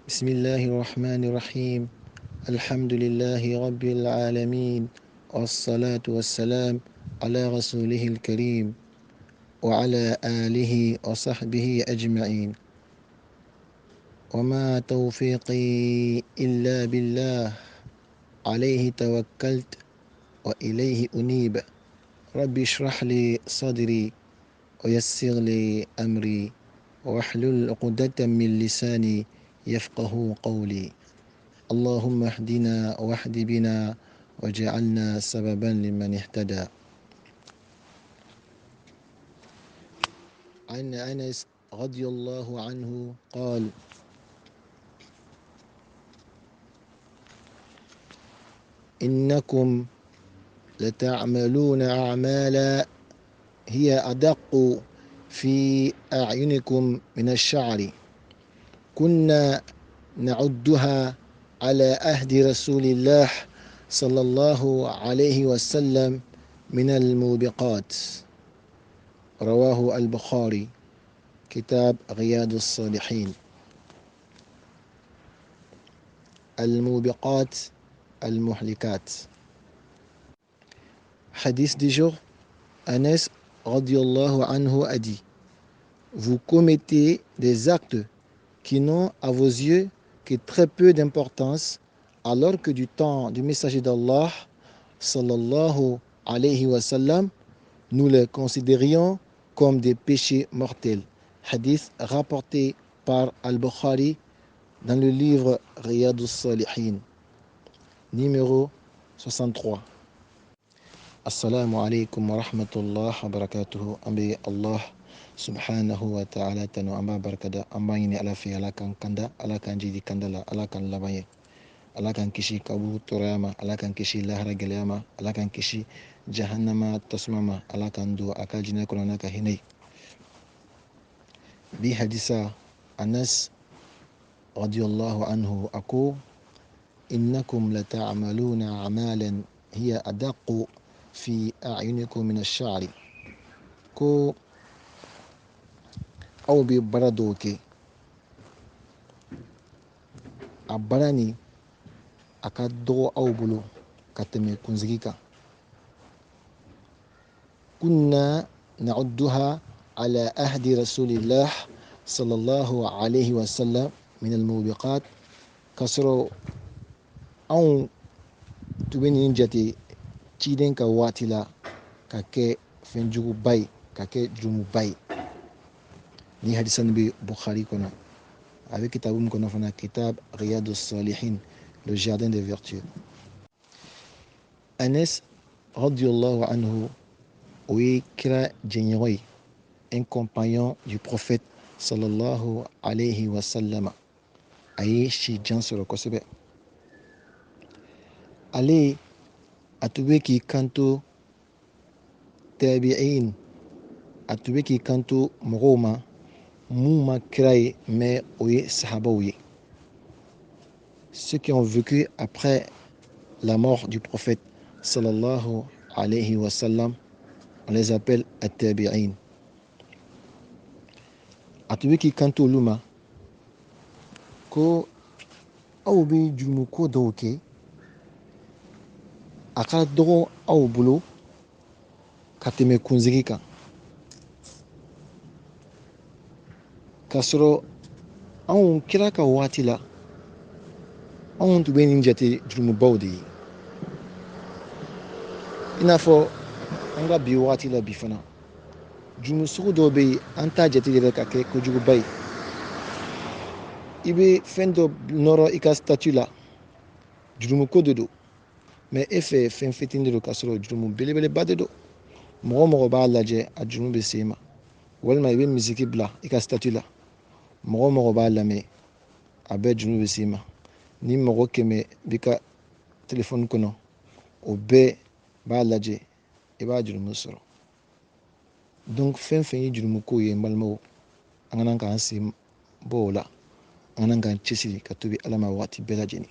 بسم الله الرحمن الرحيم. الحمد لله رب العالمين، والصلاة والسلام على رسوله الكريم وعلى آله وصحبه أجمعين. وما توفيقي إلا بالله، عليه توكلت وإليه أنيب. رب اشرح لي صدري ويسر لي أمري واحلل عقدة من لساني يفقه قولي. اللهم اهدنا واهد بنا واجعلنا سببا لمن اهتدى. عن أنس رضي الله عنه قال: إنكم لتعملون أعمالا هي أدق في أعينكم من الشعر، كنا نعدها على عهد رسول الله صلى الله عليه وسلم من الموبقات. رواه البخاري، كتاب رياض الصالحين. الموبقات المهلكات. Hadith du jour, Anas radiallahu anhu a dit: vous commettez des actes qui n'ont à vos yeux que très peu d'importance, alors que du temps du messager d'Allah sallallahu alayhi wa sallam, nous les considérions comme des péchés mortels. Hadith rapporté par Al-Bukhari dans le livre Riyadus Salihin, numéro 63. Assalamu alaikum wa rahmatullah wa barakatuhu. An bɛ Allah subhanahu wa ta'ala tanu, an b'a barikada, an b'a ɲini Ala fɛ, Ala k'an kanda, Ala k'an jidi kanda la, Ala k'an laban ye, Ala k'an kisi kaburu tɔɔrɔya ma, Ala k'an kisi lahara gɛlɛya ma, Ala k'an kisi jahannama tasuma ma, Ala k'an don a ka jinɛ kɔnɔ n'a ka hinɛ ye. Bi hadisa, Anas radiyallahu anhu a ko: innakum lata'maluna a'malan hiya adaqqu fi a'yunikum min ash-sha'ri. Ko aw bɛ baara dɔw kɛ, a baara nin a ka dɔgɔ aw bolo ka tɛmɛ kunsigi kan. Kunna na'udduha ala ahdi rasulillah sallallahu alayhi wa sallam min al-mubiqat. K'a sɔrɔ anw tun bɛ nin jate ciden ka waati la ka kɛ fɛnjuguba ye, ka kɛ jurumuba ye. Ni hadisa nin bɛ Bukhari kɔnɔ, a bɛ kitabu min kɔnɔ fana, kitab Riyadus Salihin, le jardin des vertus. Anas radiyallahu anhu, o ye kira jɛɲɔgɔn ye, un compagnon du prophète sallallahu alayhi wa sallam. A ye si jan sɔrɔ kosɛbɛ. Ale a tun bɛ k'i kanto tabi'in, a tun bɛ k'i kanto mɔgɔw ma mun ma kira ye, mais o ye sahabaw ye, ceux qui ont vécu après la mort du prophète sallallahu alayhi wa sallam, on les appelle at-tabi'in. A tun bɛ k'i kanto olu ma ko aw bɛ jurumuko dɔw kɛ, a ka dɔgɔ aw bolo ka tɛmɛ kunsigi kan, k'a sɔrɔ anw kira ka waati la anw tun bɛ nin jate jurumubaw de ye. I n'a fɔ an ka bi waati la bi fana, jurumu sugu dɔw bɛ yen, an t'a jate yɛrɛ ka kɛ kojuguba ye. I bɛ fɛn dɔ nɔrɔ i ka statut la, jurumuko de don, mais e fɛ fɛn fitinin de don, k'a sɔrɔ jurumu belebeleba de don. Mɔgɔ mɔgɔ b'a lajɛ, a jurumu bɛ se i ma. Walima i bɛ misiki bila i ka statut la, mɔgɔ mɔgɔ b'a lamɛn, a bɛɛ jurumu bɛ se i ma. Ni mɔgɔ 100 b'i ka telefɔni kɔnɔ, o bɛɛ b'a lajɛ, i b'a jurumu sɔrɔ. Donc fɛn fɛn ye jurumuko ye, n balimaw, an kana k'an sen bɔ o la, an kana k'an cɛsiri ka tubi Ala ma waati bɛɛ lajɛlen.